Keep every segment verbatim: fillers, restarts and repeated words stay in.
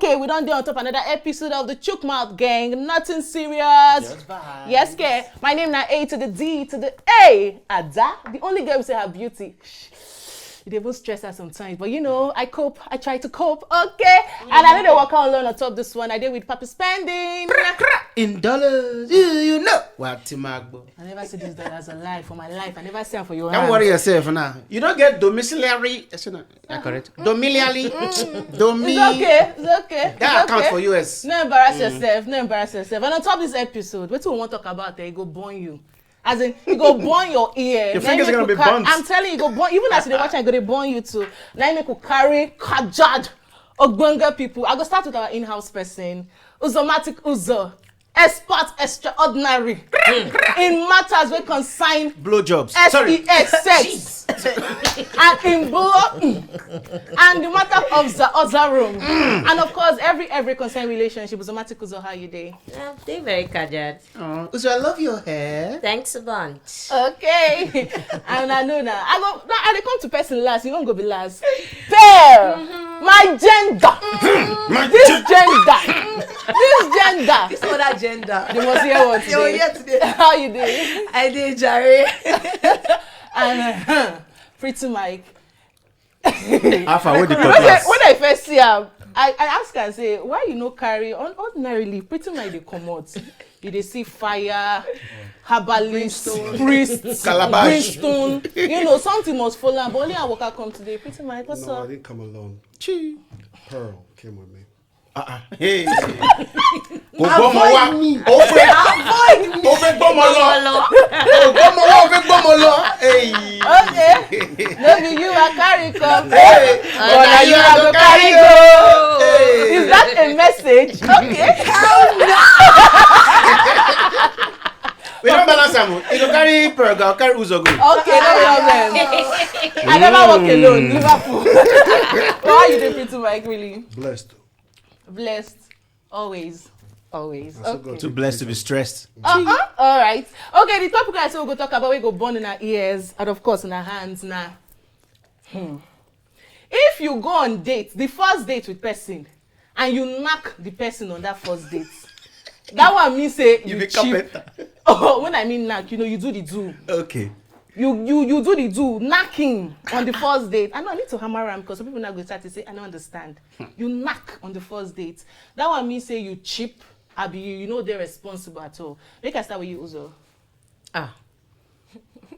Okay, we don dey on top another episode of the Chook Mouth Gang. Nothing serious. Just vibes. Yes, ke. My name na A to the D to the A. Ada, the only girl we say her beauty. It even stress her sometimes, but you know, I cope. I try to cope. Okay, and I know they work out alone on top this one. I did with Papi spending. In dollars, you, you know what, Timagbo? I never see this dollars alive for my life. I never see am for your Don't hand. Worry yourself now. You don't get domiciliary. Is it not? That correct? Domiciliary. Domi. It's okay. It's okay. That It's account okay. For U S. No embarrass yourself. No embarrass yourself. And on top of this episode, wetin we wan talk about? Eh, e go burn you. As in, e go burn your ear. Your Na fingers make gonna you be ca- burnt. I'm telling you, e go burn. Even as you dey watch, e go dey burn you too. Na im make we carry kajad ogbonge people. I go start with our in-house person, Uzomatic Uzo, expert extraordinary in matters wey concern Blowjobs. S Sorry. E X sex and in blow and the matter of the other room and of course every every concern relationship. Uzomatic Uzo, how you dey? Yeah, they very kajad. Oh, so I love your hair. Thanks a bunch. Okay. And I know now. I go now. I dey come to person last. You won't go be last. Fair. My gender. My This gender. This gender. This other gender. They must hear what They will today. Hear today. How you doing? I dey jare. And uh, pretty Mike. How far with the When I, cutlass? When I first see him, I, I ask her, say, why you no carry on ordinarily pretty Mike dey comot. You dey see fire, herbalist, priest, Calabash. brimstone. You know, something must follow am. But only I waka come today. Pretty Mike, what's No, I up? Didn't come alone. Chi. Pearl came with me. Ah, ah. Hey. Kò gbọ́mọ wá. Ó fẹ́ ó fẹ́ gbọ́mọ lọ. Kò gbọ́mọ wá, ó fẹ́ gbọ́mọ lọ. Hey. Okay. No be you I carry come. Hey. But na you I go carry go. Hey. Is that a message? Okay. We don't balance am. You go carry Pearl, go carry Uzo go. Okay, no problem. I never walk alone. Liverpool. How you dey, pretty Mike, really? Blessed. Blessed. Always. Always. I still Okay. got Too blessed to be stressed. Uh-uh. All right. Okay, the topic I say we go talk about, we go burn in our ears and of course in our hands now. Hmm. If you go on date, the first date with person, and you knock the person on that first date, that one means say you, be cheap. Carpenter. Oh, when I mean knock, you know, you do the do. Okay. You you you do the do knocking on the first date. I know I need to hammer am because some people now go start to say I don't understand. You knock on the first date. That one means say you cheap. Abi you you know they're responsible at all. Make I start with you, Uzo. Ah,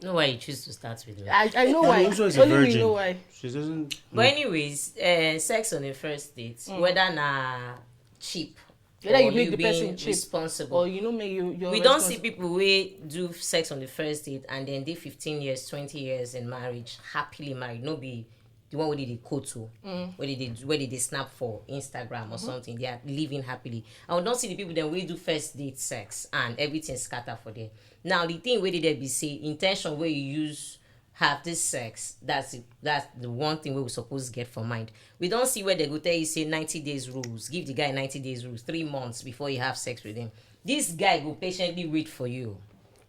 no why you choose to start with me. I, I know why. Uzo is a Only me virgin. Know why. She doesn't. But anyways, uh, sex on a first date, whether na cheap, Whether or you make the being person cheap, responsible. Or you know, make you. You're We don't see responsible. People wey do sex on the first date and then dey fifteen years, twenty years in marriage, happily married. No be the one wey dey dey quote o, wey dey dey do- wey dey dey snap for Instagram or something. They are living happily. And we don see the people dem wey do first date sex and everything scatter for them. Now the thing wey dey there be say intention wey you use have this sex, that's it, that's the one thing wey we suppose get for mind. We don see where they go tell you say ninety days rules, give the guy ninety days rules, three months before you have sex with him. This guy go patiently wait for you.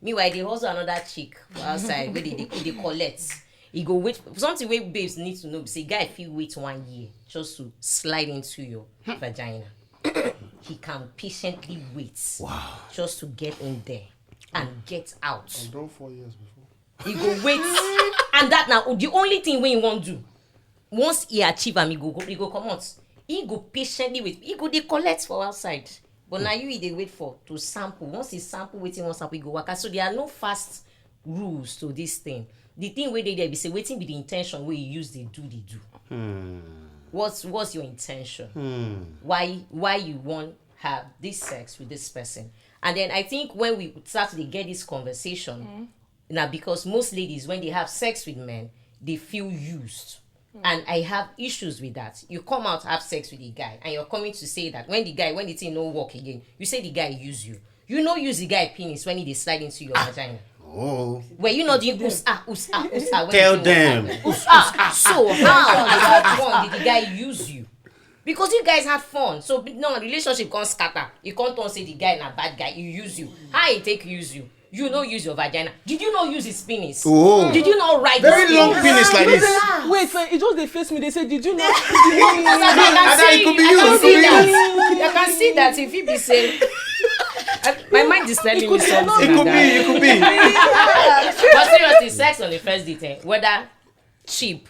Meanwhile, they also another chick for outside where they, they, they collect. He go wait for something where babes need to know. Say guy, if you wait one year just to slide into your vagina, he can patiently wait. Wow. Just to get in there and get out. I've done four years before. He go wait. And that now the only thing wey he wan do. Once he achieve am, he go go he go comot. He go patiently wait, he go dey collect for outside. But na you he dey wait for to sample. Once he sample wetin he wan sample, he go waka. So there are no fast rules to this thing. The thing wey dey there be say wetin be the intention wey you use dey do dey do. What's what's your intention? Why why you wan have this sex with this person? And then I think when we start to dey get this conversation, na because most ladies, when they have sex with men, they feel used. And I have issues with that. You come out, have sex with a guy, and you're coming to say that when the guy, when the thing no work again, you say the guy use you. You no use the guy penis when he dey slide into your vagina. Oh. Were you not doing us ah us ah us ah? When Tell the thing them. Was ah, so how at what point did the guy use you? Because you guys had fun, so be- no relationship come scatter. You come turn say the guy na bad guy. He use you. How he take use you? You no use your vagina. Did you not use his penis? Oh. Did you not ride? Very his long penis? Penis like this. Wait, wait, it just dey face me. They say, did you know? Ada, it could be you. It could be you. See that if he be say, I- my mind is telling me something. It could be, it could be. But seriously, sex on the first date, eh, whether cheap,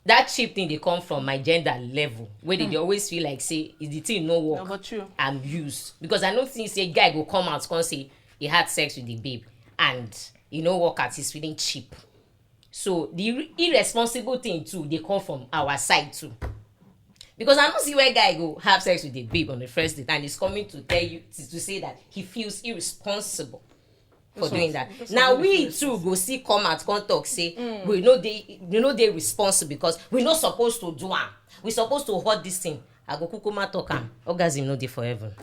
that cheap thing dey come from my gender level, where they dey always feel like say if the thing no work, No, but true. I'm used. Because I don't think say guy go come out come say he had sex with the babe and he no work out, he's feeling cheap. So the irre- irresponsible thing too, they come from our side too. Because I don't see where guy go have sex with a babe on the first date and he's coming to tell you to, to say that he feels irresponsible for doing that. Now we too go see come out come talk say we no dey we no dey responsible because we no suppose to do am. We suppose to hold this thing. I go kukuma talk am. Orgasm no dey for heaven.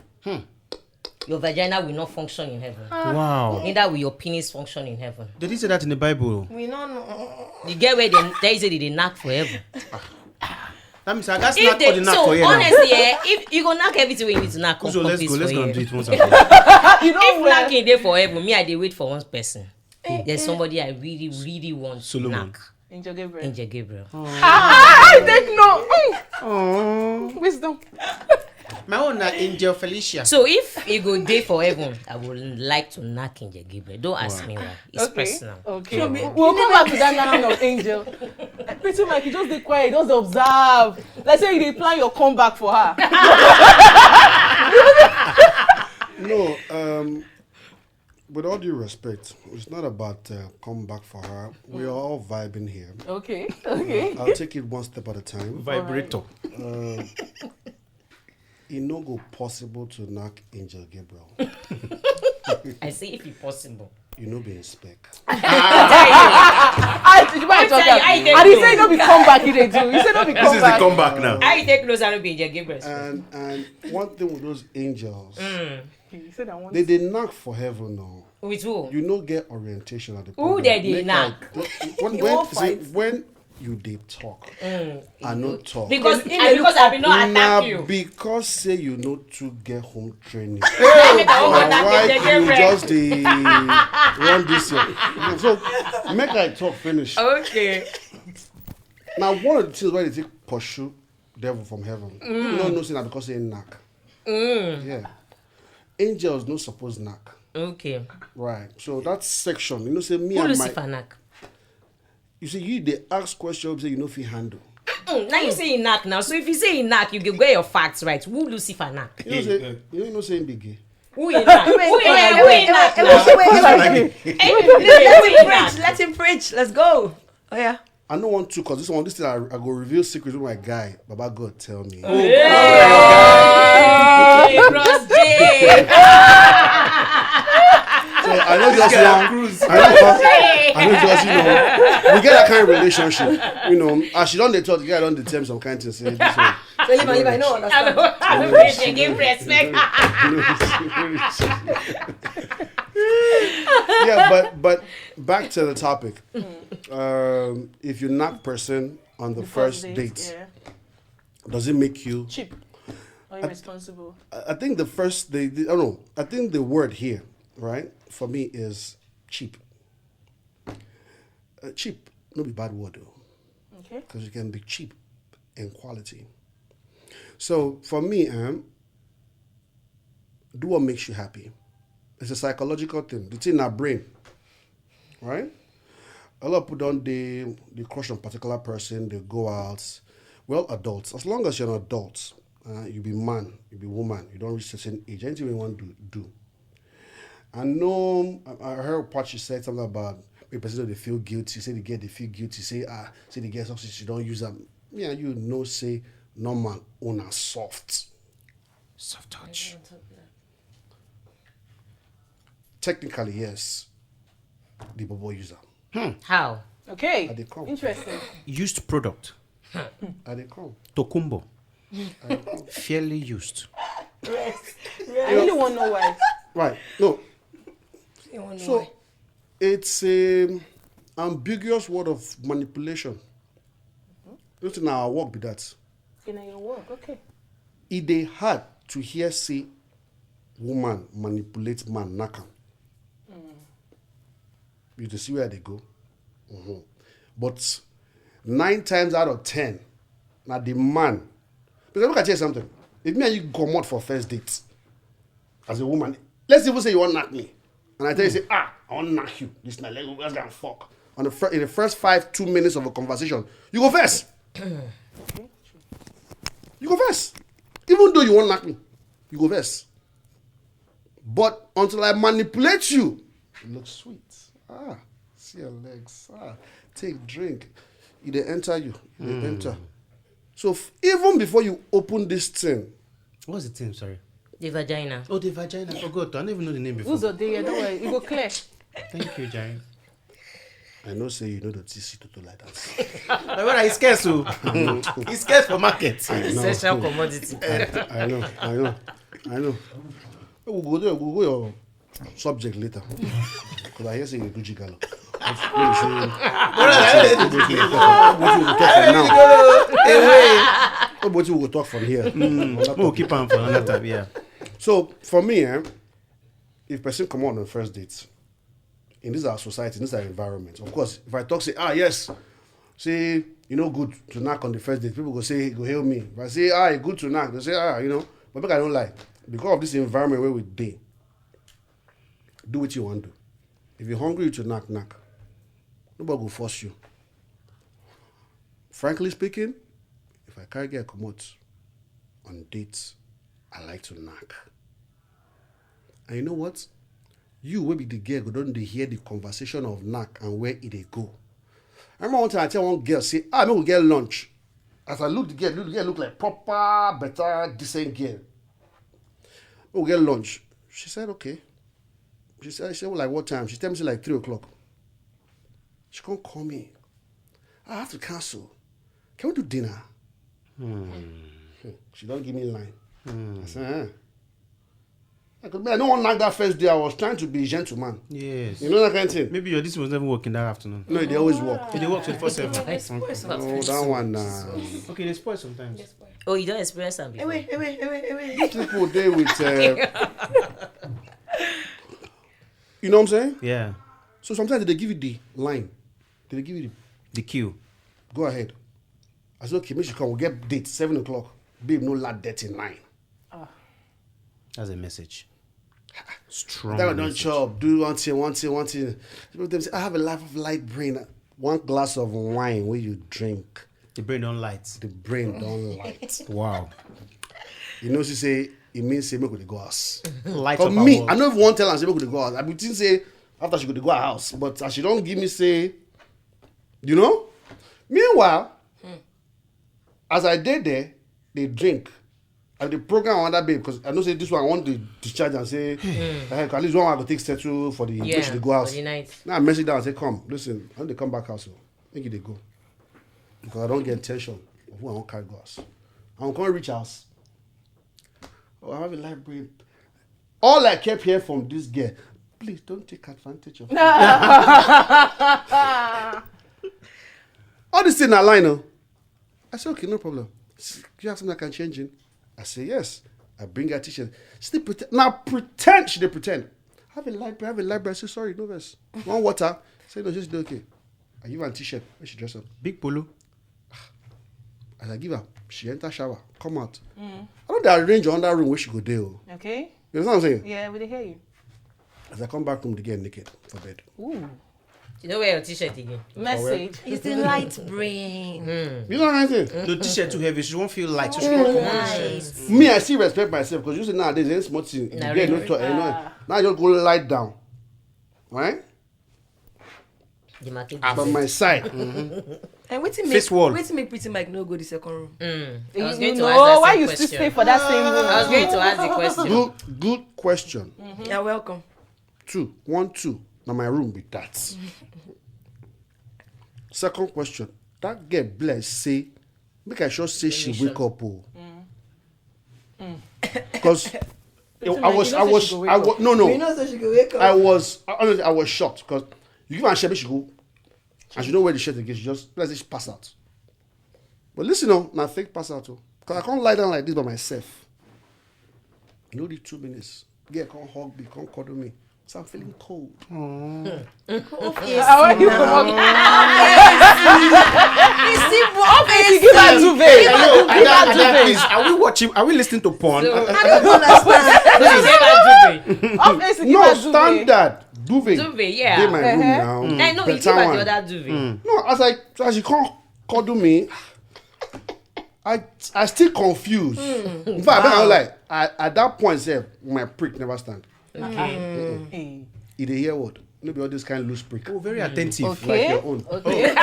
Your vagina will not function in heaven. Wow. Neither will your penis function in heaven. They didn't say that in the Bible. We no know. The girl where they tell you say they dey knack for heaven. That means I got If not all the they knack so for here now. Honestly, eh, if you go knack everything wey you need to knack, come So come let's peace go. Let's for go here. and do it once and for all. You know If where? Knacking dey for heaven, me I dey wait for one person. There's somebody I really really want to Solomon. Knack. Angel Gabriel. Angel Gabriel. Ah, I take no. Mm. Wisdom. My own na Angel Felicia. So if he go dey for heaven, I would like to knack Angel Gabriel. Don't ask me why. It's Okay. Personal. Okay. So We'll you come never back to that line of Angel. Pretty Mike, you just dey quiet, just dey observe. Like say you dey plan your comeback for her. No, um, with all due respect, it's not about uh, come back for her. We are all vibing here. Okay. Okay. I'll take it one step at a time. Vibrator. Uh, it no go possible to knack Angel Gabriel. I say if it possible. You no be in spec. I, you might tell you, I talk. dey And he do. Say no be comeback. He dey do. He say no be This is the comeback. Comeback now. I take close and be Angel Gabriel. And and one thing with those angels, He said I want. they dey knack for heaven now. With who? You no get orientation at the Who program. they dey Make knack? I- When You when, won't see, fight. When you dey talk, I no talk. Because Because I, because I be not Na attack you. Because say you no too get home training. That make I Na won't attack why Angel you Gabriel. Just dey run this year. So make I talk finish. Okay. Now one of the things why they take pursue devil from heaven. You don't know say na because say knack. Yeah. Angels no suppose knack. Okay. Right. So that section, you know, say me Who and Lucifer my. Knack? You see, you they ask questions say you know if you handle. Mm, now you say he knack now. So if you say he knack, you go get your facts right. Who Lucifer knack? You know, say, you know, say him be gay. Who he knack? Who he knack? Who he knack now? Who he Let him knack? preach. Let him preach. Let's go. Oh yeah. I don't want to, cause this one, this thing I, I go reveal secrets with my guy. Baba God tell me. Hey, Bros J. So I don't just want. I don't, I don't just you know. We get that kind of relationship. You know, as she don't dey talk, the guy don't dey tell me some kind of things. Say this one. So leave, leave. I don't I'm understand. I'm going to give respect. Yeah, but but back to the topic. Um, if you knock person on the, first, date, Yeah. does it make you? Cheap. Or irresponsible. I I think the first, the, the, I don't know. I think the word here, right, for me is cheap. Uh, cheap, no be bad word though, Okay. Because you can be cheap in quality. So for me, um, do what makes you happy. It's a psychological thing. The thing in our brain, right? A lot of people don't they they crush on particular person. They go out. Well, adults. As long as you're an adult, uh, you be man, you be woman. You don't reach certain age. Anything you want to do, do. I know. I I heard Pachi said something about a person that they feel guilty. Say the girl they feel guilty. Say ah, say the girl something she don't use them. Yeah, you know say normal owner soft. Soft touch. Technically, yes. The bobo user. How? Okay. I dey come. Interesting. Used product. I dey come. Tokumbo. Fairly used. I really want to know why. Right. No. You won't know So why. It's a ambiguous word of manipulation. Not in our work be that. In your work, okay. It dey hard to hear say woman manipulate man knack am. You dey see where they go. Mhm. But nine times out of ten, na the man. Because look at you something. If me and you comot for first date as a woman, let's even say you wan knack me, and I tell you say, ah, I wan knack you this night, let's go, let's go and fuck. On the fir- in the first five two minutes of a conversation, you go first. You go first. Even though you wan knack me, you go first. But until I manipulate you, you look sweet. Ah, see your legs. Ah, take drink. E dey enter you. E dey enter. So f- even before you open this thing, What's the thing? Sorry. The vagina. Oh, the vagina. I forgot. I don't even know the name before. Who's the day? Don't worry, you go clear. Thank you, Jaren. I know say you know the T C Toto like that. My brother, it's scarce, oh. It's scarce for market. Essential commodity. I know, I know, I know. We go there, we go your subject later. Because I hear say you do gigolo. Wetin we go talk from here? We'll keep on for another time, yeah. So for me, eh, if person come on on first date, in this our society, in this our environment, of course, if I talk say, ah, yes, say, you know, good to knack on the first date, people go say, go hail me. If I say, ah, e good to knack, they say, ah, you know, but make I don't lie. Because of this environment where we dey, do what you want to do. If you're hungry, you to knack, knack. Nobody go force you. Frankly speaking, if I carry girl comot on dates, I like to knack. And you know what? You will be the girl who don't dey hear the conversation of knack and where it dey go. I remember one time I tell one girl, say, ah, make we get lunch. As I look the girl, look the girl look like proper, better, decent girl. Make we get lunch. She said, okay. She said, she said, well, like what time? She tell me say like three o'clock. She can't call me. I have to cancel. Can we do dinner? Hmm. She don't give me line. I said, eh. I could, I don't want to knock that first day. I was trying to be a gentleman. Yes. You know that kind of thing. Maybe your this was never working that afternoon. No, they always work. They work twenty-four seven. I spoil some Oh, things. That one, uh, Okay, they spoil sometimes. Oh, you don't experience them before. Wait, wait, wait, wait, wait, wait. People they with. Uh, you know what I'm saying? Yeah. So sometimes they give you the line. They give you the The queue. Go ahead. I said, okay, make she come. We'll get date seven o'clock. Babe, no lad debt in nine. That's a message. Strong. That one don't message. Chop. Do one thing, one thing, one thing. People them say, I have a life of light brain. One glass of wine when you drink, The brain don't light. the brain don't light. Wow. You know, she say it means say make we dey go house. Light For up our me, world. I know if one tell am say make we dey go house. I be think say after she go dey go her house, but as she don't give me say, you know. Meanwhile, as I dey there, they drink. I dey program another babe because I know say this one I want to discharge and say, eh, at least one I go take settle for the Yeah, make she dey go house. For the night. Now I message down and say, come, listen, I want to come back house. Oh. Make you dey go because I don't get attention of who I want carry go house. I want come reach house. Oh, I have a light brain. All I kept hearing from this girl, please don't take advantage of me. All this thing na line, oh. I said, okay, no problem. You have something I can change in? I say yes. I bring her t-shirt. She dey pretend. Now pretend she dey pretend. Have a library, have a library. I say sorry, no verse. One water. Say no, just dey okay. I give her a t-shirt. When she dress up. Big polo. As I give her, she enter shower, come out. I don't dey arrange another room where she go dey. Oh. Okay. You understand what I'm saying? Yeah, we dey hear you. As I come back room, the girl naked for bed. Ooh. You know where your t-shirt again? Message. It's the light brain. You know what I'm saying? The t-shirt too heavy. She won't feel light. So she won't come on. Nice. Me, I still respect myself because you see nowadays, any small thing, the Nah, girl no really. talk. You know, now I just go lie down, right? The market. By my side. And wetin Face make wall. Wetin make pretty Mike no go the second room? Mm. I was You going to know, ask that why same you question. Still stay for that same I was room? Going to ask the question. Good, good question. You're welcome. Two, one, two. Now my room be that. Second question. That girl bless say, make I sure say she wake up. Oh. Because I was, I was, I was, no, no. You know, so she go wake up. I was, honestly, I was shocked because you give her a shirt, she go, and she don't wear the shirt again. She just, let's say she pass out. But listen, oh, now fake pass out. Oh. Because I can't lie down like this by myself. You know the two minutes. Girl can't hug me, can't cuddle me. So I'm feeling cold. How are you? Give her duvet. Hello, Ada, Ada, please. Are we watching? Are we listening to porn? So- I- I- I don't understand. Give her duvet. Off A C, give no her duvet. Standard duvet. Duvet, yeah. Dey my room Uh-huh. now. I know, you give Better her one. The other duvet. No, as I as you come cuddle me, I I still confused. In fact, I don't like. I, at that point, sef, my prick never stand. Okay. He dey hear word. No be all this kind loose prick. Oh, very attentive. Okay. Your own. Okay.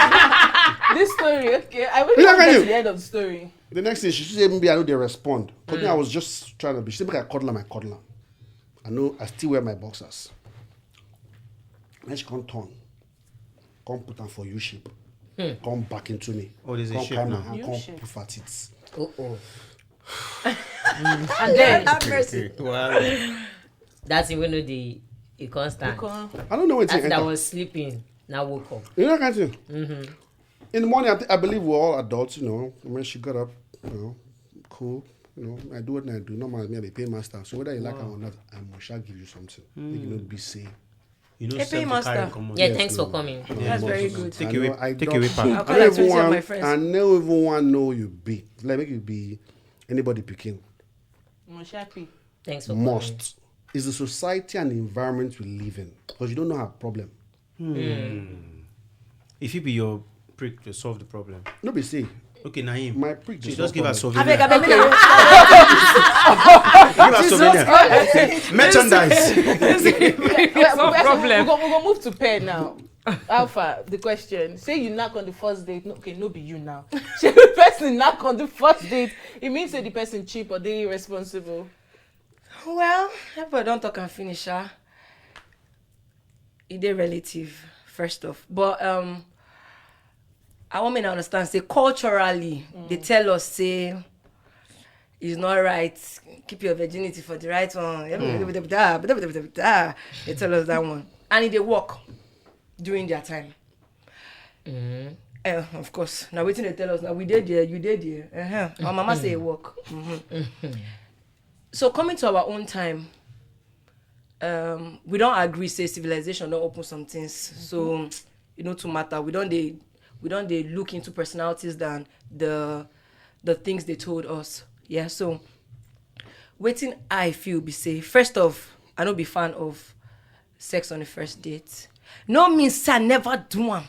This story, okay. I really Yeah, want to can get you? To the end of the story. The next thing she say, maybe I know they respond. But me, I was just trying to be. She say, "Make I cuddle am, I cuddle am." I know I still wear my boxers. Then she come turn, come put am for you shape, come back into me. Oh, there's a Come shape carry my now. hand, You come shape. put at it. Oh, oh. And then, Have mercy. Wow. That thing when they it can't stand. Because I don't know when That to that enter. Was sleeping. Now woke up. You know that kind of thing. In the morning, I, th- I believe we're all adults. You know, when she got up, you know, cool. You know, I do what I do. Normal, me I be paymaster. So whether you like her or not, I must shall give you something. Make you not be say. You know, Hey, same paymaster. to carry come on. Yeah, Yes, thanks no. For coming. Yeah, That's very must good. Take I away, know, I take don't- away I'll part. call I her don't twenty even of my want. friends. I never even want know you be like make you be anybody picking. Moshapi. Thanks for coming. Must is the society and the environment we live in because you don't know her problem. If you be your prick to solve the problem. No be say Okay, Naim. My prick She dey just give solve us problem. souvenir. Abeg, abeg, make I Give us souvenir. Merchandise. Wait, wait, wait, problem. We go, we go move to pair now. Alpha, the question. Say you knock on the first date. No, okay, no be you now. Say the person knock on the first date. It means say the person cheap or they irresponsible. Well, everybody don talk and finish, ah. E dey relative, first off. But um, I want me to understand, say culturally, they tell us, say, it's not right, keep your virginity for the right one. They tell us that one. And e dey work during their time. Eh, of course. Now, wetin they tell us now, we dey there, you dey there. Uh-huh. Our mama say e work. So coming to our own time, um, we don agree say civilization don open some things. So e no too matter. We don dey we don dey look into personalities than the the things they told us. Yeah. So wetin I feel be say, first off, I no be fan of sex on the first date. No mean say I never do am.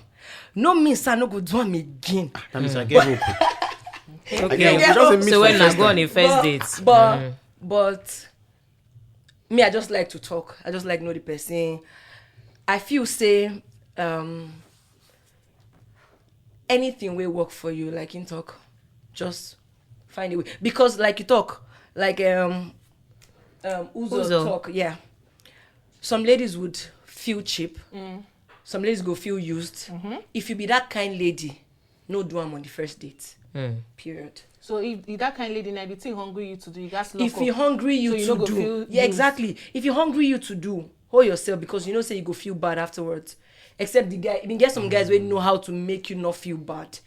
No mean say I no go do am again. That means I get hope. Okay. It doesn't mean So for when I first go on time. A first date. But but me, I just like to talk. I just like know the person. I feel say um anything will work for you, like in talk. Just find a way. Because like you talk, like um um Uzo, Uzo. Talk, yeah. Some ladies would feel cheap. Some ladies go feel used. If you be that kind lady, no do am on the first date. Period. So if, if that kind lady now, the thing hungry you to do, you guys lock If up. He hungry you So you to no go do, feel yeah, used. Exactly. If he hungry you to do, hold yourself, because you know say you go feel bad afterwards. Except the guy, you get some guys wey know how to make you not feel bad.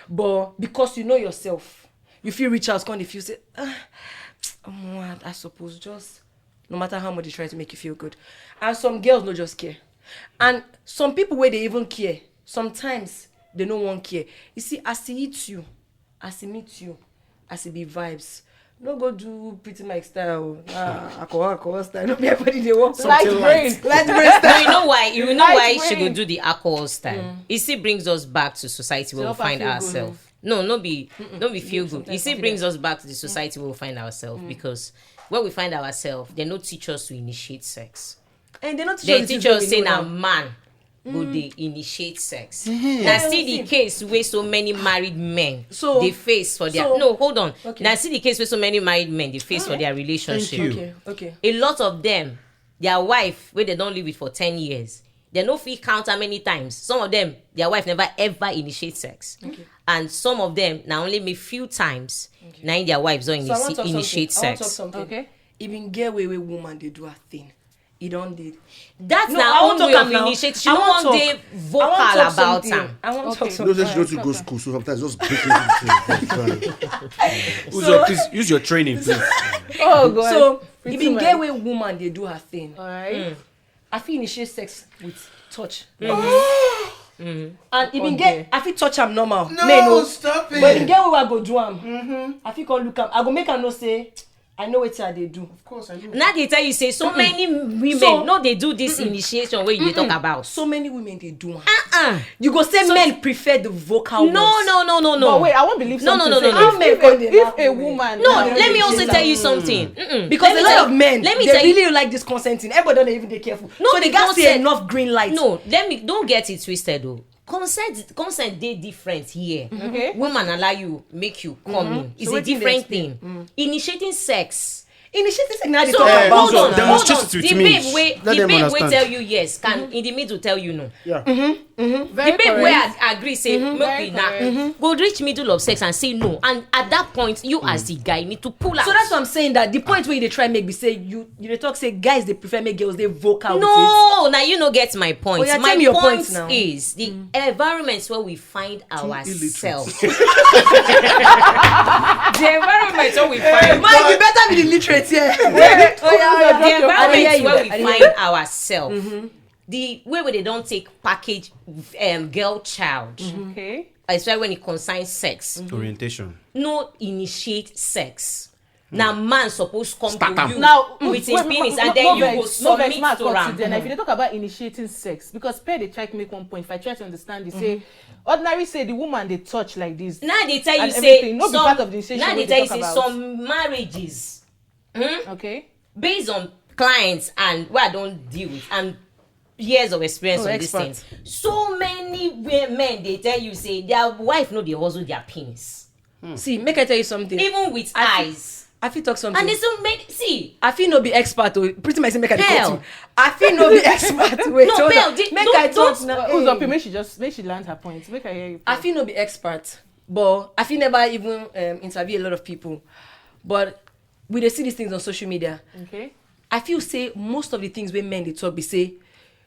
But because you know yourself, you feel reach out, come dey feel say, ah, omo, I, I suppose just, no matter how much they try to make you feel good. And some girls no just care. And some people where they even care, sometimes they no wan care. You see, as he eat you, as he meet you, as he be vibes. No go do pretty Mike style. Ah, alcohol, alcohol style. No be everybody they want. Light brain. Light brain No, you know why? You know Light why she brain. Go do the alcohol style. You see, brings us back to society where we Help her find feel good. Ourselves. No, no be, no be feel good. Sometimes You see, something brings that- Us back to the society where we find ourselves because where we find ourselves, they no teach us to initiate sex. And they not teach They us the teach things us we say know na now. Man go they initiate sex. Now see the case where so many married men So- they face for their so- no hold on. Okay. Now see the case where so many married men they face for their relationship. you. Okay, okay. A lot of them, their wife where they don't live with for ten years, they no fit count how many times. Some of them, their wife never ever initiate sex, and some of them now only me few times. Now their wives don't So I want initi- talk initiate something. I want sex. Talk something. Okay. Even get away with woman they do a thing. You don't did. That's No, now I own want talk way of am now. Initiate. She I no want one talk. Day I vocal want talk about something. Am. I want talk No, something. just go to go school, so sometimes just break into the thing. Uzo, please use your training, please. Oh God. So Pretty even man. Get away woman they do her thing. All right. I fit initiate sex with touch. And e bin get, I fit touch am normal. No, stop it. But e get where I go do am. I fit come look am. I go make am know say I know wetin I dey do. Of course, I know. Now they tell you say so many women, no, they do this initiation where you talk about. So many women dey do am. Uh-uh. You go say men prefer the vocal. No, words. No, no, no, no. But wait, I won't believe no, something. No, no, no, no. If, if, if a woman. No, let me also tell you something. Mm-mm. Because let a lot tell, of men, let me they tell really you, like this consenting. Everybody don't even dey careful. No, so they got say enough green light. No, let me, don't get it twisted though. Consent, consent dey different here. Okay. Woman allow you, make you come in. It's so a different thing. Mm. Initiating sex. Initiating sex now they so, talk about. Hold on, hold on. The babe wey, the babe wey tell you yes can in the middle tell you no. Yeah. Mm-hmm. Mm-hmm. The babe wey agree say make we knack go reach middle of sex and say no, and at that point you as the guy need to pull out. So that's what I'm saying, that the point where you dey try make be say you you dey talk say guys dey prefer make girls dey vocal with it. No, now you no get my point. Oh, yeah, my tell me your point now. Is the environment where we find ourselves. The environment where we find. Man, you better be the literate here. The environment where we find ourselves. The way wey they don take package um, girl child, okay, especially when it concerns sex, orientation, no initiate sex. Na man suppose come to you now with him penis and then you go submit to am. Then if you dey talk about initiating sex, because Pei dey try make one point, if I try to understand, they say ordinary say the woman dey touch like this. Now they tell you say no be part of the initiation. Now they tell you say some marriages, okay, based on clients and what I don't deal with and years of experience on this thing. So many men they tell you say their wife no dey hustle their penis. Hmm. See, make I tell you something. Even with I eyes. I fit talk something. And they still make see. I fit no be expert or pretty much make I cut you. I fit no be expert. Wait, no, Pearl, make I talk now. Who's up? Make she just make she land her point. Make I hear you. I fit no be expert, but I fit never even um, interview a lot of people. But we dey see these things on social media. Okay. I feel say most of the things wey men dey talk be say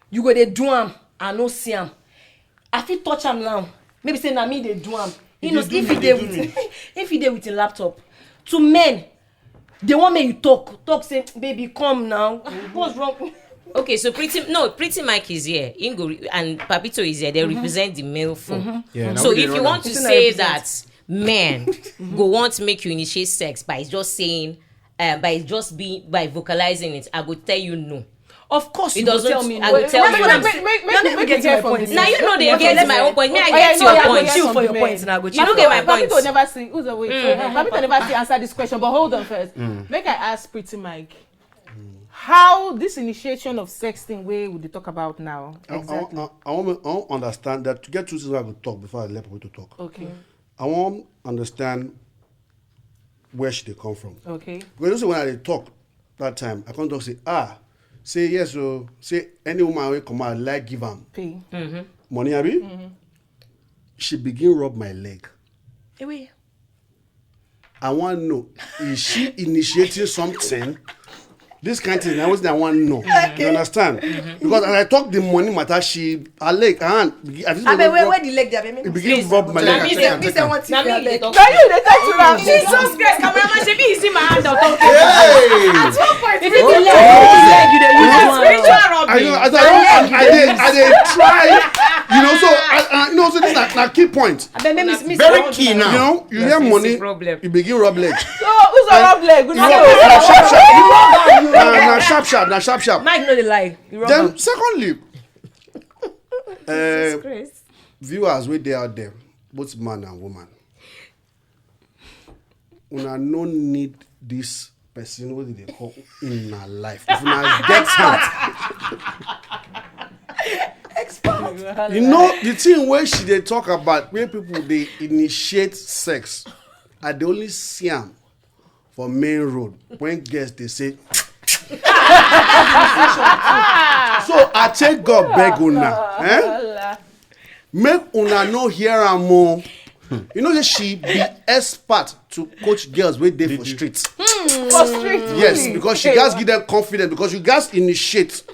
you go dey do am, I no see am. I fit touch am now. Maybe say na me dey do am. You know, if he dey with if he dey with a laptop, to men, they want make you talk, talk say, baby, come now. What's wrong? Okay, so pretty no, pretty Mike is here. Ingo and Papito is here. They mm-hmm. represent the male form. Mm-hmm. Yeah, so if you want to say that men go want to make you initiate sex by just saying, um, by just being by vocalizing it, I go tell you no. Of course, you go tell me. I go tell you. Make me get my point. Now you know they get my own point. Me, I get your point. You for your point now. You don't get my point. Papito never see. Who's the way? Papito never see answer this question. But hold on first. Make I ask Pretty Mike. How this initiation of sex thing wey we dey talk about now? Exactly. I, I, I, I want to understand that to get two things I go talk before I let people to talk. Okay. I want understand where she dey come from. Okay. Because you see when I dey talk that time, I come talk say ah, say yes o, say any woman wey come out like give am pay money abi. Mm-hmm. She begin rub my leg. Ewe. I wan know, is she initiating something? This kind thing, I was I wan know. You understand? Because as I talk the money matter, she her leg, her hand. Abeg, where where the leg dey? Abeg, make me begin rub my leg. Na me dey talk. Na you dey talk to am. Jesus Christ, cameraman, shebi you see my hand on top? Hey! At one point, you dey leg, you dey leg, you dey use one. Spiritual rubbish. I know, as I don, I dey, I dey try. You know, so I, I, you know, so this na, na key point. Abeg, make me, very key now. You know, you hear money, you begin rub leg. So who's a rub leg? Na sharp sharp. Na sharp sharp. Na sharp sharp. Mike no dey lie. Then secondly, uh, viewers wey dey out there, both man and woman, una no need this person wey dey call in una life. If una get am, expert. You know the thing wey she dey talk about, where people dey initiate sex, I dey only see am for main road when guests dey say. So I take God beg una, eh? Make una no hear am o. You know say she be expert to coach girls wey dey for street. For street. Yes, because she gats give them confidence, because you gats initiate.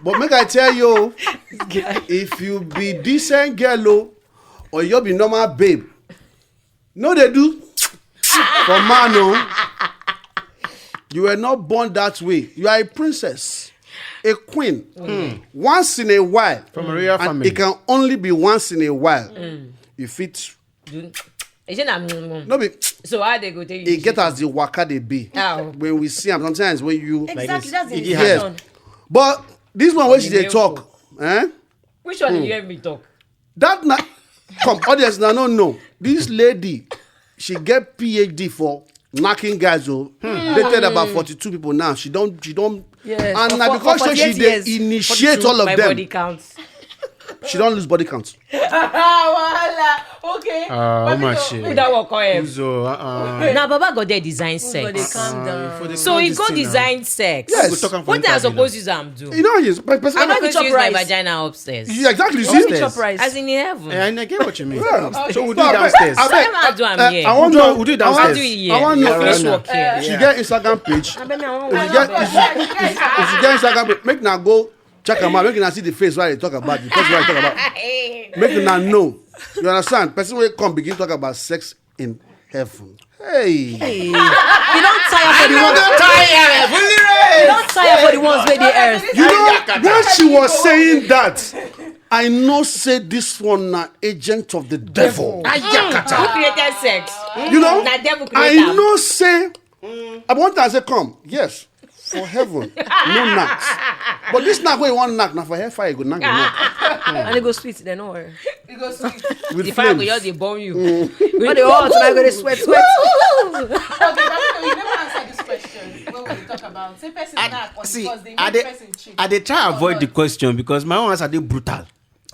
But make I tell you, if you be decent girl o, or you be normal babe, no dey do for man o. You were not born that way. You are a princess. A queen, once in a while, From a royal and family. It can only be once in a while. You fit Is it na mm, mm. No be So how they go take you? E get as the waka dey be. How? When we see am, sometimes when you Exactly, that's the Iggy decision. But this one wey she dey Iggy talk, eh? Which one you hear me talk? That na come audience na no know. This lady, she get P H D for knacking guys o. Dated about forty-two people now. She don she don Yes, and for- na for- because for say she forty-eight dey years. Initiate all My of them. Body count. She don lose body count. Wahala. Okay. Ah, oh my shit. That will call him. So, uh, Now Baba go there design Everybody sex. calm down. for the So he go conditioner. design sex. Yes. Go talk am for What they are interview supposed to use am do? You know how you but person I'm How not much going to use price? my vagina upstairs. Yeah, exactly. You How much see, your price? As in heaven. Yeah, I get what you mean. Yeah. So we do No, it abeg, downstairs. abeg, What do I I, here? I want We'll to do, we'll do it I want- What downstairs. do you here? I want You to finish know. Work here. She get Instagram page. I bet me I want If you get, if you, if you get Instagram page, make na go check am out. Make na see the face wey I talk about. The person wey I talk about. Make na know. You understand? Person wey come begin talk about sex in heaven. Hey. You don't tire for the ones. You don't tire for the ones where they earth. You know, when she was saying that, I know say this one na agent of the devil. Who created sex? You know, Na devil I create am. Know say I want to say come. Yes, for heaven, no knacks. But this knack wey you wan knack na for hellfire you go knack the knack And it go sweet, then no worry. with The fire go flames. Just dey burn you. But the hot, and I go to sweat, sweat. Okay, but you never answer this question. When we talk about say person knack on See, the first day, I make dey, person cheat. I dey try avoid the question because my own answer dey brutal.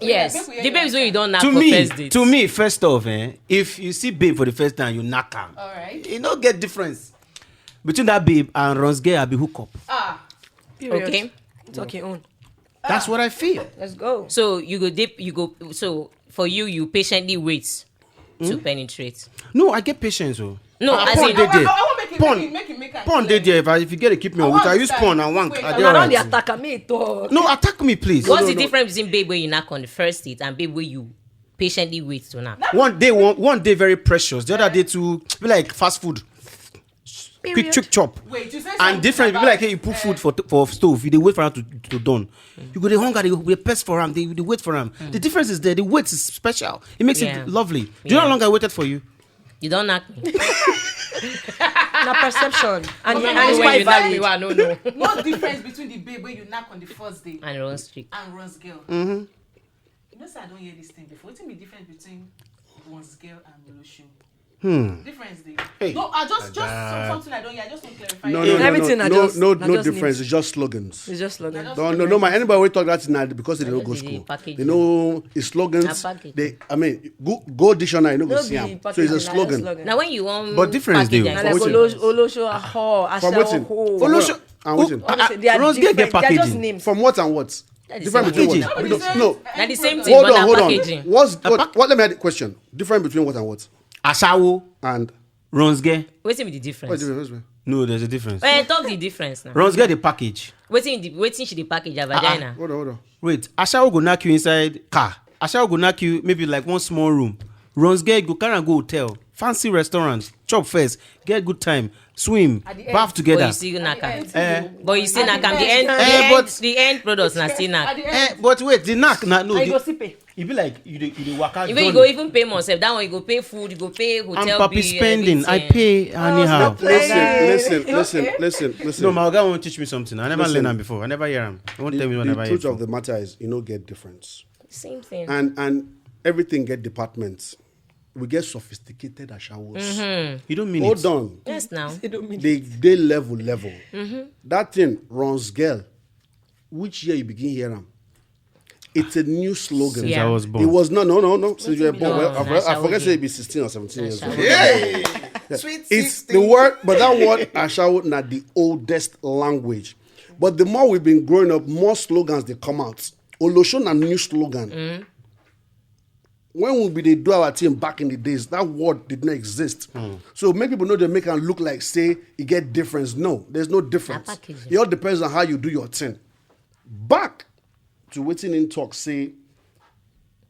Yes. Make we hear The babes your wey you don knack To for me, first date. To me, first off, eh, if you see babe for the first time, you knack am. All right. You no get difference between that babe and Rons girl abi hook up. Ah, Period. Okay. Talk your own. That's what I feel. Let's go. So you go dip. You go. So for you, you patiently wait to penetrate. No, I get patience. Oh. No, Ah, as porn in- dey I there. want, I want make it, Porn, make it, make it, make it. Porn dey there. If, I, if you get to keep me on I with, I want use that. Porn and wank. Wait, I I dey want Around the alright. attack, I mean, talk. No, attack me, please. What's No, the no, no. Difference between babe where you knack on the first date and babe where you patiently wait to knack? One day, one, one day, very precious. The other day, too, be like fast food. Quick, quick chop. Wait, you say And something different people about, like, hey, you put food for for stove. You dey wait for am to to done. You go dey hunger, dey dey press for am, dey dey wait for am. The difference is there. The wait is special. It makes Yeah. It lovely. Do you know how Yeah. Long I waited for you? You don knack me. Na perception. And, Okay, and it's wait, quite You knack me, valid. Well, I don't know. No difference between the babe where you knack on the first day And run streak. And Rons girl. Mm-hmm. You know say I don't hear this thing before. Wetin be difference between Rons girl and Olosho? Hmm. Difference dey. Hey. No, I just just Dada. Something I don't hear. I just don't clarify. No, it. no, no, Everything no, I no, just- no, I no just difference. need- It's just slogans. It's just slogan. Just No, no, no, man. Anybody wey talk that thing na because they no go Just the school. Packaging. They know it's slogans. Na packaging. They, I mean, go go dictionary, you no go No see be am. So it's packaging, a na slogan. slogan. Now when you want But difference dey. Packaging. Na like Wetin? Olosho, Olosho, Aho, From Ashawo, wetin? Ho. Olosho. And wetin? Honestly, they are Rons girl get different. They are just packaging. Names. From what and what? That is Different same between thing. what? No. Na the same thing. Hold But on, na hold on. Packaging. What's Na what, the- what? Let me add a question. Difference between what and what? Ashawo. And Rons girl. What's the Rons girl. difference? What's the difference? No, there's a difference. Eh, talk the difference now. Rons girl the package. Wetin the wetin she the package her vagina. Hold on, hold on. Wait, Ashawo go knack you inside car. Ashawo go knack you maybe like one small room. Rons girl go carry am go hotel, fancy restaurant, chop first, get good time, swim, At the end. bath But together. You still knack am. Eh, But you still At knack am. the The end, end. the Eh, end, but- the end products na still knack. At the eh, end, but wait, the knack na no. I The, go sipe. e be like you dey you dey waka. Even you journey. Go even pay myself. That one you go pay food, you go pay I'm hotel papi bill, spending. I everything. Pay anyhow. Listen, Okay. listen, listen, listen, listen. No, my guy won't teach me something. I never Listen. Learn am before. I never hear am. I won't The, tell me what I the never truth hear. Of the matter is, you know, get difference. Same thing. And and everything get departments. We get sophisticated ashawos. You don't mean Hold it. On. Yes, now. They don't mean They they level level. That thing runs girl. Which year you begin hear am? It's a new slogan. Since Yeah. I was born. It was not no no no since you were born. No, Well, I, that's I how forget we say it be sixteen or seventeen years. That's Ago. how Hey, sweet It's sixteen. The word, but that word ashawo na the oldest language. But the more we've been growing up, more slogans they come out. Olosho na new slogan. When we be dey do our thing back in the days, that word did not exist. So many people know they make and look like say you get difference. No, there's no difference. Na packaging. It all depends on how you do your thing. Back to wetin in talk say,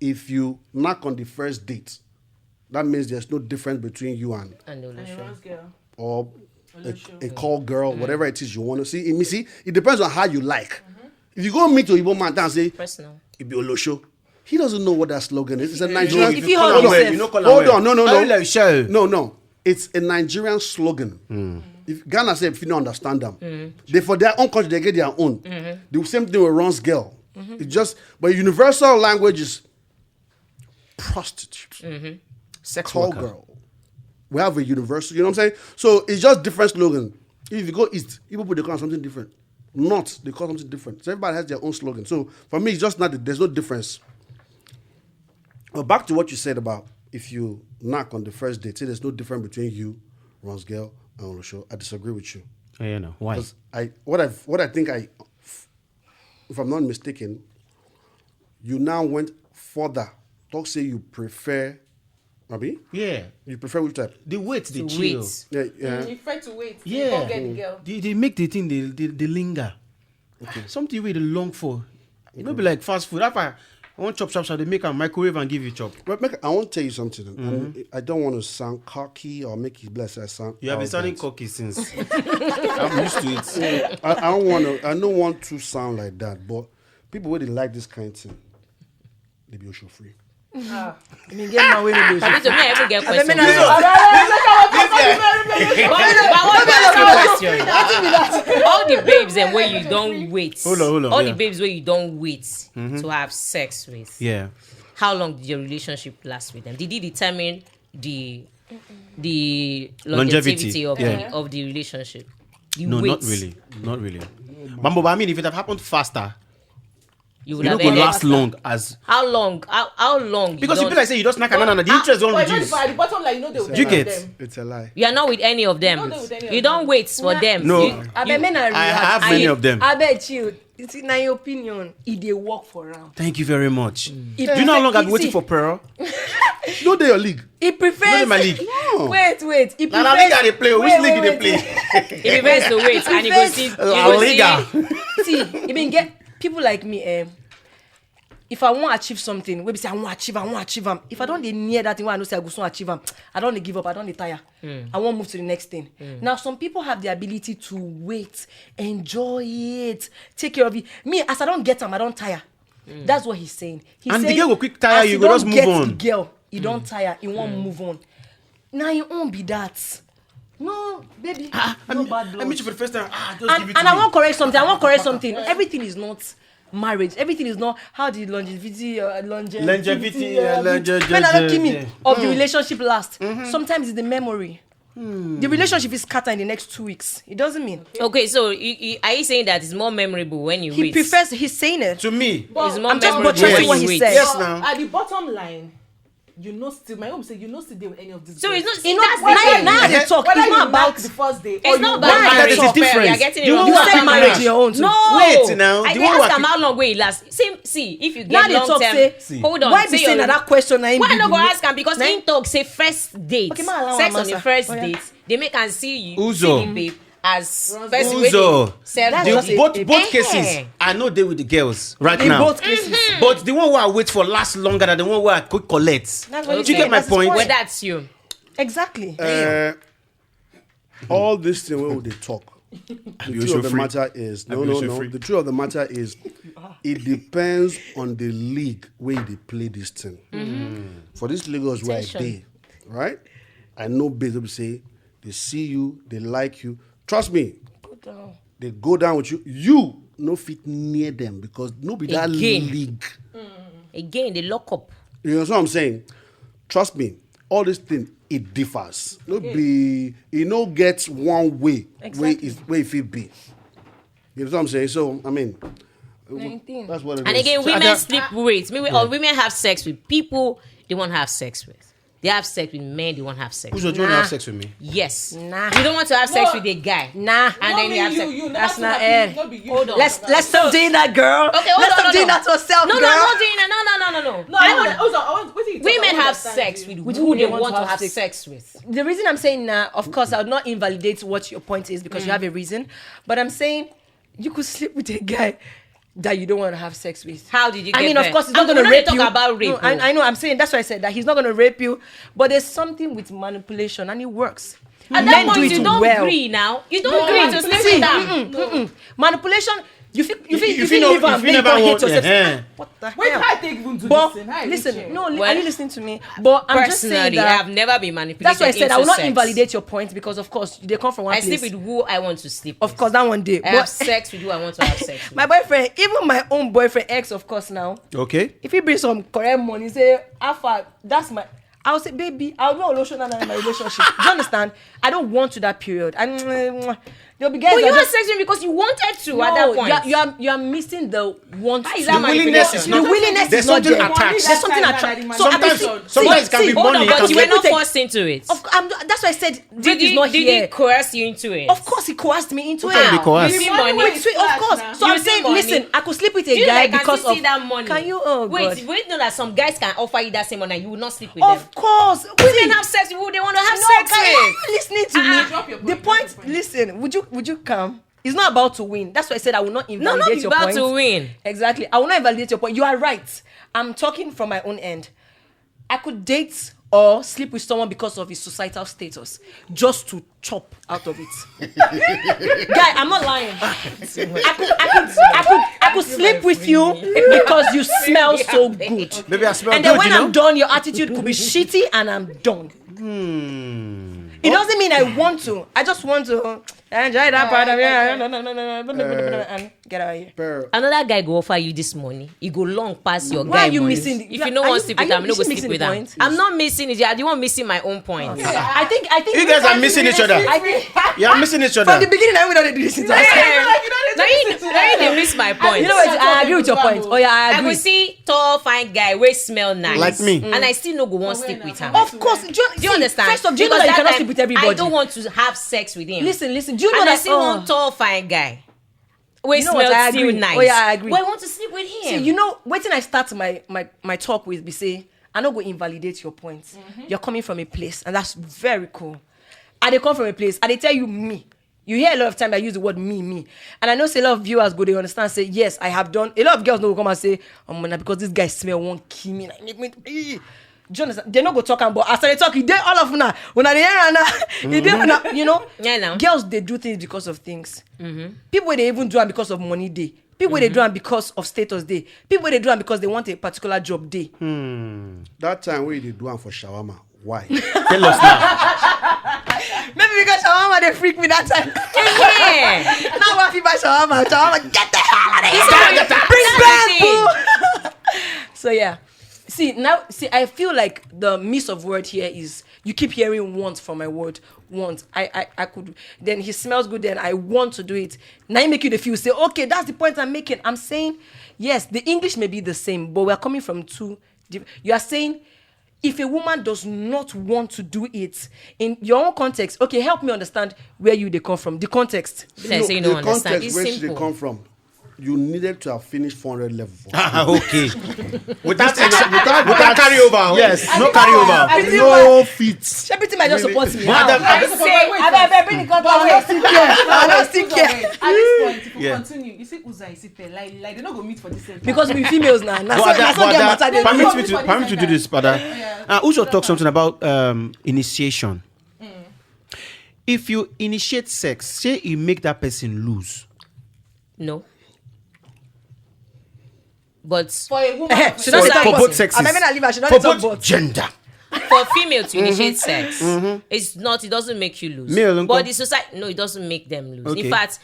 if you knock on the first date, that means there's no difference between you and And And Olosho. Rons girl. or a, Olosho. A call girl, whatever it is you want to see. You see, it depends on how you like. If you go meet Oyibo man and say, Personal. "It be Olosho," he doesn't know what that slogan is. It's a Nigerian. If you hold yourself. You know, call Hold am on, no, no, no, Like show. No, no. It's a Nigerian slogan. If Ghana say, if you don't understand them, they, for their own country, they get their own. The same thing with Ron's girl. It's just, but universal language is prostitute, Sex call worker. Girl. We have a universal, you know what I'm saying? So it's just different slogan. If you go east, people, they call something different. North, they call something different. So everybody has their own slogan. So for me, it's just not that there's no difference. But back to what you said about if you knock on the first date, say there's no difference between you, Ron's girl, and Olosho. I disagree with you. Oh, yeah, no. Why? 'Cause I what I what I think I, if I'm not mistaken, you now went further. Talk say you prefer, Abi? Yeah. You prefer which type? The wait, the To chill. wait. Yeah, yeah. You prefer to wait. Yeah. Go get the girl. They, they make the thing they, they, they linger. Something you really long for. You know, be like fast food. After I want chop chop chop, they make a microwave and give you chop. But make, I want to tell you something. And I don't want to sound cocky or make it bless. I sound. You have been sounding arrogant. Cocky since. I'm used to it. I, I don't want to. I don't want to sound like that. But people really like this kind of thing. They be Osho free. I mean, get my way to Abi, to me, I even get I mean, question. I- But, but what about question? All the babes and where you don't wait. Hold on, hold on, All yeah. the babes where you don't wait to have sex with. Yeah. How long did your relationship last with them? Did it determine the the Longevity. longevity of, Yeah. the, of the relationship? The No, wait. Not really. Not really. Mambo, but I mean, if it had happened faster, You would you know, have could ended. Last long as How long? How, how long? Because you don't- feel like say you just knock another, the Ah, interest don't But you know, reduce. the- at the bottom line, you know they will Do you end get? them. It's a lie. You are not with any of them. You don't do with any of You don't them. wait for them. No. You, I you- mean, I I have many of them. I bet you. It's in my opinion. It dey work for am. Thank you very much. It Do you know how long I've prefers- been waiting for Pearl? No, they your league. It prefers. No, dey my league. No. Wait, wait. It Na, na prefers. league I dey play. Which Wait, league wait, you dey wait. play? If you wait to wait, and you go First- see, you La go Liga. see. See, even get people like me. Um, if I want to achieve something, maybe say I want to achieve, I want to achieve am. If I don't dey near that thing, wey I know say I go soon achieve am. I don't dey give up. I don't dey tire. I want move to the next thing. Now, some people have the ability to wait, enjoy it, take care of it. Me, as I don't get am, I don't tire. That's what he's saying. He's And the saying, girl go quick tire, as you you go don't just move get on. The girl, you don't tire. You won't move on. Now you won't be that. No, baby. Ah, I No meet, bad I blood. meet you for the first time. Ah, just give And, it and to I me. want correct something. I want correct something. Everything is not marriage. Everything is not how the longevity, uh, longevity, Longevity, uh, uh, longe- men are not longe- kidding yeah. Of the relationship last. Sometimes it's the memory. The relationship is scattered in the next two weeks. It doesn't mean Okay, so you, you, are you saying that it's more memorable when you he wait? Prefers. He's saying it. To me. It's more I'm just memorable buttressing when what you he wait. said. Yes, now. At the bottom line, you know, still my home say you know still there with any of these. So it's Girls. not. You See, know, that's when the I thing. now they talk, Whether it's you not knock about. the first day. It's not Why about they marriage. talk? You're Different. getting it You wrong. know You what said I'm marriage saying? your own. No. Wait now. I The dey one ask who am how long wey e last. See, see, if you Now get they long talk term, say See. hold on. Why be say saying your- that question? Na him Why be no go the- ask am? Because Na- him talk say first date, Okay, ma allow sex am on the answer. first Oh, yeah. date, they make am see you, Uzo. see the babe as Uzo. person wey Uzo. dey sell That's the just babe. Both it. both Eh. cases. I know they with the girls right In now. Both cases. But the one who I wait for last longer than the one who I could collect. That's what Do you get my That's his point? Well, that's you. Exactly. Uh, all this thing where they talk. The Abi truth Osho of the free. Matter is no, Abi no, Osho no. Free. The truth of the matter is, it depends on the league where they play this thing. For these Lagos where I Attention. dey, right? I know babes will say they see you, they like you. Trust me, Go down. they go down with you. You no fit near them because no be that Again. League. Again, they lock up. You know what I'm saying? Trust me, all this thing it differs. No be you no get one way where Exactly. it where it fit be. You know what I'm saying? So I mean, Nineteen. That's what it And is. again, So I women got- sleep with. Maybe or women have sex with people they want to have sex with. They have sex with men they want to have sex. Who's with. Your Nah. Have sex with me? Yes. Nah. You don't want to have sex No. with a guy. Nah. And then you have you, sex. you, That's that's not not air. Not be you. Hold on. Let's let's stop doing that, girl. Okay, hold Let's on, stop hold doing on. that to ourselves, No, no, girl. I'm not doing that. No, no, no, no, no. No, I I want- want. Also, I want. What do you Women I have understand sex you. with With who who they they want want to to have have sex. Sex with. The reason I'm saying now, of course, I would not invalidate what your point is because you have a reason, but I'm saying you could sleep with a guy that you don't want to have sex with. How did you I get mean, there? Of course, he's And not going we to don't rape talk you. About rape, No, I, oh. I know. I'm saying that's why I said that he's not going to rape you. But there's something with manipulation, and it works. At Men that do point, it you don't well. Agree now. You don't No, agree to manipulation. sleep with them. Mm-mm, mm-mm. Manipulation. You feel, you feel, You you feel feel no- live and you feel make never you hate want- yourself. eh. What the Wait, hell? how I take even do But this thing? How I listen, reach no, here? li- Well, are you listening to me? But I'm just saying personally, that I've never been manipulated. that's why I said I into will not sex. invalidate your point because, of course, they come from one I place. Sleep with who I want to sleep. Of with. Course, that one day. I have But sex with who I want to have sex with. My boyfriend, even my own boyfriend, ex, of course, now. Okay. If he brings some correct money, say, "Alpha, that's my," I'll say, "Baby, I'll do a lotion in my relationship." Do you understand? I don't want to that period. And they'll be guys. But That you had just, sex with me because you wanted to no, at that point. You are, you are, you are missing the want. Why is to. that The willingness is The not. Willingness There's is not something there. attached. There's something attached. So Sometimes, I'm, sometimes it can be hold on, money. But It you can were not be forced into it. Of, I'm, that's why I said Dave Did is he, not did here. he coerce you into it? Of course, he coerced me into Can be it. coerced. You see Wait, money. wait, wait, of course. So You I'm see saying, money. listen, I could sleep with Do a you guy like because can of. See that money? Can you? Oh Wait, God. Wait, know that some guys can offer you that same money and you will not sleep with them. Of course, Women have sex with who they want to have No, sex can with. you listen to me? Drop your The point, point, drop your point. Listen, would you would you come? It's not about to win. That's why I said I will not No, invalidate not your about point. To win. Exactly. I will not invalidate your point. You are right. I'm talking from my own end. I could date or sleep with someone because of his societal status, just to chop out of it. Guy, I'm not lying. I could, I could, I could, I could sleep with you because you smell so good. Maybe I smell And good, then when you know? I'm done, your attitude could be shitty, and I'm done. It doesn't mean I want to. I just want to enjoy that part of it. No, no, no, no, no, no, no, no, no, and get out of here. Per- Another guy go offer you this money. He go long pass your Why guy are you money. Missing? If you no want sleep with am, no go sleep with am. I'm not missing it. You are the one missing my own point. I think I think You guys are missing each other. I think You are missing each from other. The beginning, I would already do this. Now you, now you dey miss my point. You know what? I agree with your point. Oh yeah, I I agree. Will see tall, fine guy, wey smell nice, Like me. And I still no go want sleep with him. Of course, do you, Do you understand? First of all, do you know Because that you that cannot time, sleep with everybody? I don't want to have sex with him. Listen, listen. Do you know And I that? see one Oh, tall, fine guy. Wey you know what? smell I still agree. Nice. Oh yeah, I agree. But I want to sleep with him. See, you know, wetin I start my my my talk with be say I no go invalidate your points. You're coming from a place, and that's very cool. I dey come from a place. I dey tell you me. You hear a lot of time I use the word me, me, and I know say a lot of viewers go dey understand. Say yes, I have done. A lot of girls no go come and say, "Oh man, because this guy smell won't kill me." Like, make me. Eh. Do you understand? They no go talk am, but as I dey talk, e dey all of una. Una dey hear am now. E dey una. You know, Yeah, now. Girls dey do things because of things. People wey dey even do am because of money dey. People wey dey do am because of status dey. People wey dey do am because they want a particular job dey. That time wey you dey do am for shawarma, why? Tell us now. Maybe because shawarma dey freak me that time. Yeah. Now I fit buy shawarma. Shawarma, get the hell out of here. That's the thing. So yeah. See now, see, I feel like the miss of word here is you keep hearing want from my word want. I, I, I could. Then he smells good. Then I want to do it. Now you make you the feel say okay. That's the point I'm making. I'm saying yes. The English may be the same, but we're coming from two. Diff- you are saying if a woman does not want to do it in your own context, okay, help me understand where you they come from. The context. Like say you don't The understand. Context It's where she dey simple. Come from, you needed to have finished four hundred level for. Ah, okay. Without This thing na- without, without carry over. Yes, no carry over. No fit. Everything might just support me. Madam, I say, I beg, beg, bring the contact. I don't still care. I don't still care. At this point, if you Yeah. Continue, you see Uza, you see Pele, like, like they no go meet for the same. Because we females now. Now But so, that- now so but get that- matter dey permit look. me to permit me to do this, brother. Yeah. Uh, Uzo talk something about um, initiation. If you initiate sex, say you make that person lose. No. But For a woman, Eh, she don't For- talk for about both it. sexes. I mean, I leave her. She don't For talk both about. Gender. For female to initiate sex, it's not. It doesn't make you lose. Male, uncle. But the society, no, it doesn't make them lose. Okay. In fact,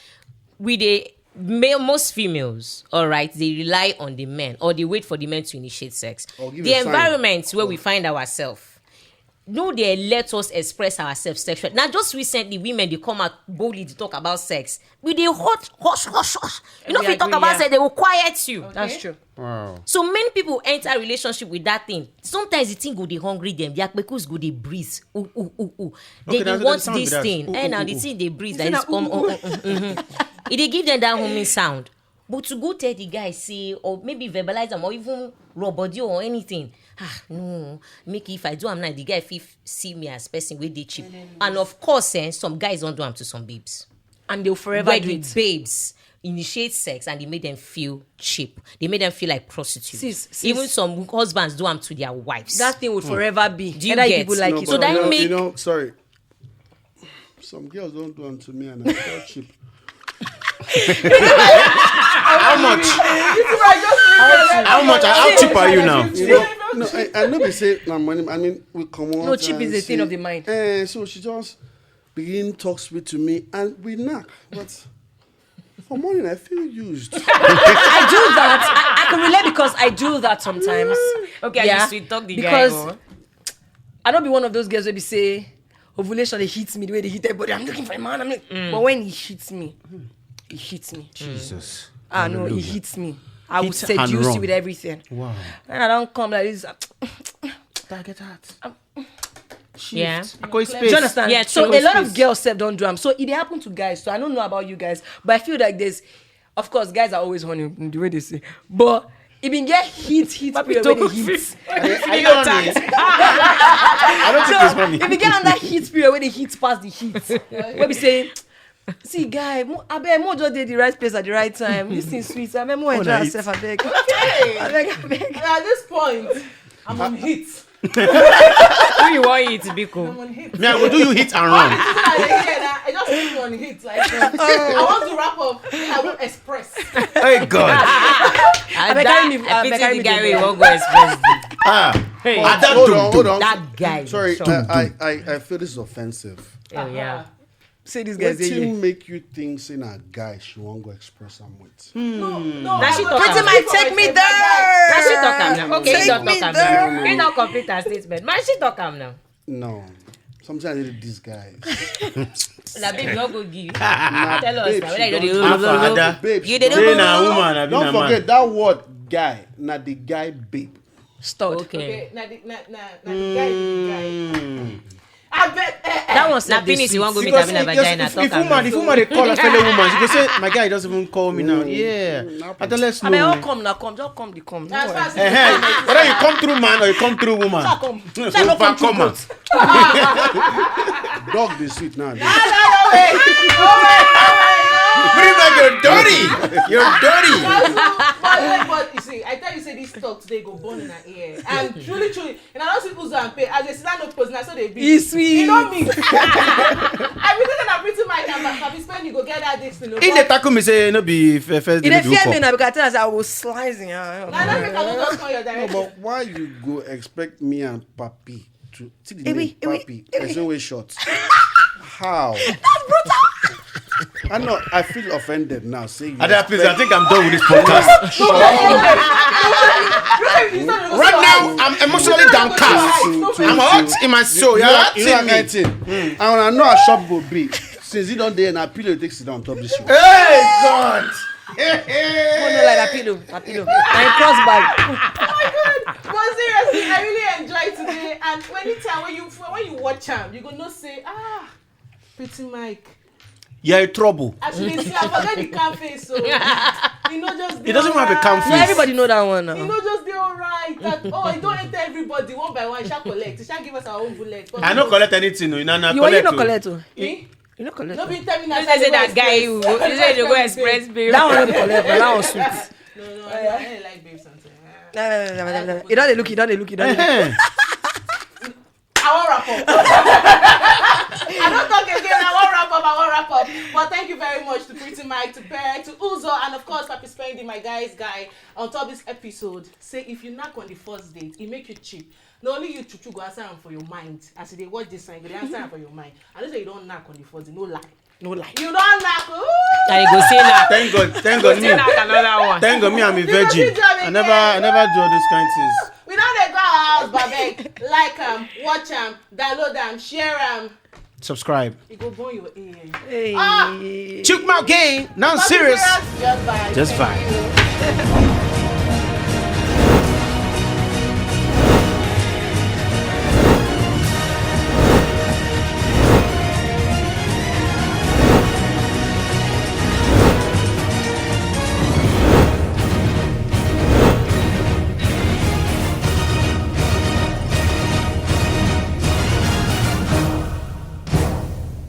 we dey male, most females, all right, they rely on the men or they wait for the men to initiate sex. Or give The a sign. Environment where we find ourselves, no, they let us express ourselves sexually. Now, just recently, women they come out boldly to talk about sex. We dey hot, hush, hush, hush. You know, We if you talk agree, about yeah. Sex, they will quiet you. That's true. Wow. So many people enter relationship with that thing. Sometimes the thing go dey hungry them. Their kpekus go dey breeze. Ooh, ooh, ooh, ooh. They, Okay, they that's- want that sound this be that. Thing. Ooh, And ooh, now the ooh. Thing they breeze. Is it That is na come. ooh, ooh? Mm, mm, mm, mm. It dey give them that humming sound. But to go tell the guy say, or maybe verbalize them, or even rub body or anything. Ah, no. Make if I do am now, the guy fit see me as person wey dey cheap. And of course, eh, some guys don't do am to some babes. And they'll forever Where do the it. Babes initiate sex and they make them feel cheap. They make them feel like prostitutes. Sis, sis. Even some husbands do am to their wives. That thing would forever be. Do you Whether get? People like No, it but or that you know, make- you know, sorry. Some girls don't do am to me and I feel cheap. How much? This is why I just leave. How much? How cheap are you now? You know, no, I, I know they say na money. I mean, we come on. No, cheap is a thing of the mind. Eh, so she just begin talk sweet to me, and we knock. But for morning, I feel used. I do that. I, I can relate because I do that sometimes. Okay, Yeah, you sweet talk the because guy. Oh. I don't be one of those girls where be say ovulation they hit me the way they hit everybody. I'm looking for a man. I'm like, but when he hits me, he hits me. Jesus. Ah no, he hits me. I will Hit and seduce run. You with everything. Wow. And I don't come like this. Target heart. Yeah. I go Do space. you understand? Yeah, So true. a lot of girls self don't do am. So it dey happen to guys. So I don't know about you guys, but I feel like there's, of course, guys are always horny in the way they say, but it been get hit, hit period where they hit. Are you on it? I don't think it's So funny. if you get under heat period where they heat past the heat, where be say, see guy, mo, I bet mo just did the right place at the right time. This thing sweet. I bet mo enjoy night. Myself. I beg. Okay. I beg. I beg. Now at this point, I'm on hit. Who you want eat, Biko? I'm on hit. Me, I go do you hit and run. I just feel on hit. Like uh, I want to wrap up. I will express. Hey God. I, beg, that, carry me- I I beg, pity carry the me guy go we there. won't go express. Ah. Hey. At that Hold dum on, dum. Hold on. That guy. Sorry, Sure. I, I, I, I feel this is offensive. Oh, yeah. Say these guys. They Wetin here. Make you think say na guy she wan go express am with? No, no. Now she I talk go- am. Pretty might take me there. Now she talk am now. Okay, he Take don't me talk am there. now. He don't complete her statement. Now she talk am now. No. Sometimes I need disguise. Na baby, you go give. Na Tell us babe now. she Whether you don dey How far, Ada? Babe, You she dey don- Say na woman, abi Don't na man. Forget that word, guy. Na the guy babe. Stud. Okay. Okay, na the na na na the guy. The guy. Mm. I bet. Eh, eh. That one Na sef dey finish, you wan go sweet. meet am, na vagina. If, Talk if am woman, now. If woman dey call a fellow woman, she go say, "My guy doesn't even call me now." Yeah. I tell us I mean, all no. Come now, come, just come, the come. No That's worry. why I say Eh, whether you come through man or you come through woman. Come, come, come through Overcomer. goat. Dog dey sweet now. Pretty much, you're dirty. You're dirty. But, but, but you see, I tell you say this talk today go burn in her ear. And truly, truly, and I don't see who's and pay. As they sit down, no post, na so they be. E sweet. You know me. I be thinking I'm pretty my number. I be spending go get that this thing. He dey tackle me say no be f- first You day dey no be fear me hook now up. Because I tell us I will slice you. Now don't make I go just call your No, direction. But why you go expect me and Papi to see the Ebi, name ebi, Papi? ebi. Person wey short. How? That's brutal. I know. I feel offended now. Say you Ada, please, I expect- think I'm done with this podcast. Brother, you said it was Right so now, I'm emotionally downcast. To- to- I'm to- hot in my soul. You're You know, hot you know in that me. Thing. And I know a shop go be since you don't dare na pillow take sit down on top this one. Hey God. Oh no, like a pillow, a pillow. My cross bag. But seriously, I really enjoy today. And when you tell when you when you watch him, you go no say ah, pretty Mike. You're in trouble. As you dey see, I forget the calm face. So you know just. He doesn't have a calm No, face. Everybody know that one You now. know just dey alright. That, oh, I don't enter everybody one by one. Shall collect. Shall give us our own bullet. I no collect anything. No, na na You want you collect. no Oh. Collect oh. Eh? You no collect. No be tell me No na say say that guy you you say you go express babe. That one no be collect. That one sweet. No, no, I, I like babe something. Ah. No, no, no, no, no, no. You don't dey look. You don't dey look. You don't dey look. Eh. I won't wrap up. I don't talk again. I won't wrap up. I won't wrap up. But thank you very much to Pretty Mike, to Bear, to Uzo, and of course, Papi Spendy, my guy's guy, on top this episode. Say if you knock on the first date, it make you cheap. Not only you, Chuchu, go answer am for your mind. As they watch this sign, go dey answer am for your mind. I know say you don't knock on the first date. No lie. No lie. You don't knock. Ooh. And he go say now. Thank God. Thank God. Say Me. now another one. Thank God. Me, I'm a You go virgin. see Johnny I never, Depp. I never do all those kind of things. We don't dey go our house, babeg. Like am, watch am, download am, share am. Subscribe. E go burn your ear. Hey. Ah. Check my game. Now I'm serious. Just vibes. Just Thank vibes. You.